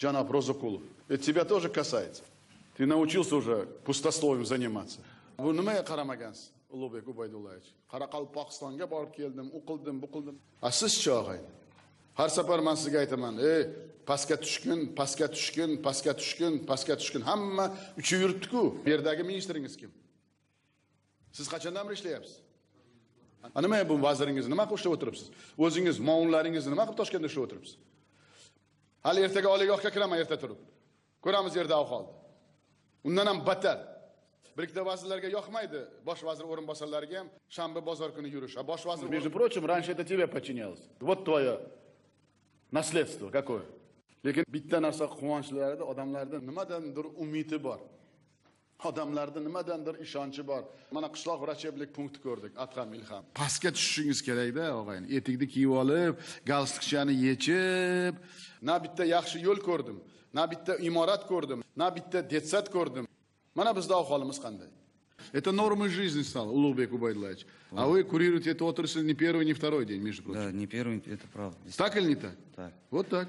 Janob Ro'ziqulov, это тебя тоже касается. Ты научился уже пустословием заниматься. Bu nimaga qaramagansiz, Ulug'bek Ubaydullayevich? Qoraqalpog'istonga borib keldim, u qildim, bu qildim. A sizchi, og'ayni? Har safar man sizga aytaman, ey, pastga tushgin, pastga tushgin, pastga tushgin, pastga tushgin. Hamma uchib yuribdi-ku. Bu yerdagi ministringiz kim? Siz qachondan beri ishlayapsiz? A nima bu vaziringizni nima qilib ishlab o'tiribsiz? O'zingiz muovinlaringizni nima qilib Toshkentda ishlab o'tiribsiz? Hali ertaga oliygohga kiraman erta turib. Ko'ramiz yerda ahvolni. Undan ham battar. Bir ikkita vazirlarga yoqmaydi, bosh vazir o'rinbosarlariga ham shanba bozor kuni yurish. A bosh vazir, между прочим, раньше это тебе подчинялось. Вот твое наследство какое. Lekin bitta narsa quvonchlarida odamlarda nimadandir umidi bor. Odamlarda nimadandir ishonchi bor. Mana qishloq vracheblik punkti ko'rdik, Adham Ilham. Pastga tushishingiz kerakda, og'ayni. Etikni kiyib olib, galstukchani yechib, na bitta yaxshi yo'l ko'rdim, na bitta imorat ko'rdim, na bitta детсад ko'rdim. Mana bizda ahvolimiz qanday? Это нормой жизни стало, Улугбек Убайдуллаевич. А вы курируете эту отрасль не первый, не второй день, между прочим. Да, не первый, это правда. Так или не так? Так. Вот так.